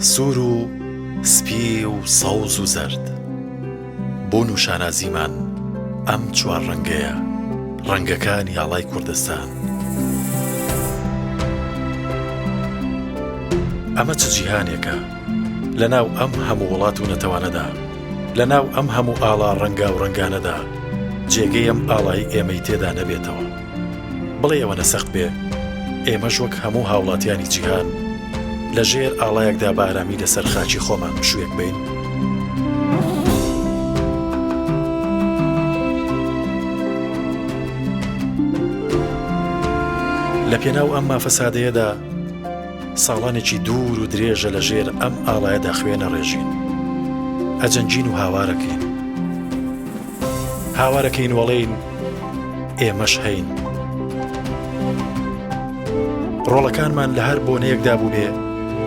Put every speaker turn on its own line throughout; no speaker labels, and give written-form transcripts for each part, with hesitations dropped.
سوور و سپی و سەوز و زەرد. بوون و شانازیمان ئەم چوار ڕەنگەیە، ڕەنگەکانی ئاڵای کوردستان. ئەمە چ جیهانێکە؟ لە ناو ئەم هەموو وڵات و نەتەوانەدا، لە ناو ئەم هەموو ئاڵا ڕەنگاو ڕەنگانەدا، جێگەی ئەم ئاڵای ئێمەی تێدا نەبێتەوە. بڵێی ئەوەنە سەخت بێ ئێمەش وەک هەموو هاوڵاتیانی جیهان لە ژێر ئاڵایەکدا بە ئارامی لەسەر خاکی خۆمان پشوویەک بەین؟ لە پێناو ئەم مافە سادەیەدا ساڵانێکی دوور و درێژە لە ژێر ئەم ئاڵایەدا خوێنە ڕێژین ئەجەنگین و هاوارەکەین هاوارەکەین وەڵێین ئێمەش هەین. ڕۆڵەکانمان لە هەر بۆنەیەکدا بووبێ،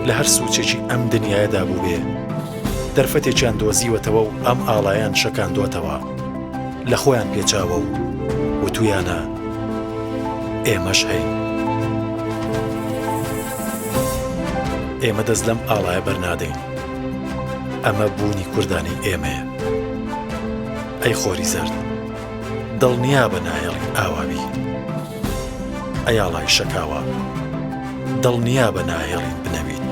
لە هەر سوچێکی ئەم دنیایەدا بووبێ، دەرفەتێکیان دۆزیوەتەوە و ئەم ئاڵایان شەکاندۆتەوە، لە خۆیان پێچاوە و وتویانە ئێمەش هەین. ئێمە دەست لەم ئاڵایە بەرنادەین. ئەمە بوونی کوردانەی ئێمەیە. ئەی خۆری زەرد. دڵنیابە نایەڵین ئاوا بی. ئەی ئاڵای شەکاوە دڵنیابە ناهێڵین بنەویت.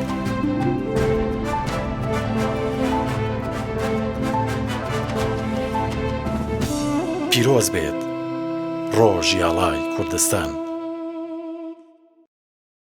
پیرۆز بێت ڕۆژی ئاڵای کوردستان.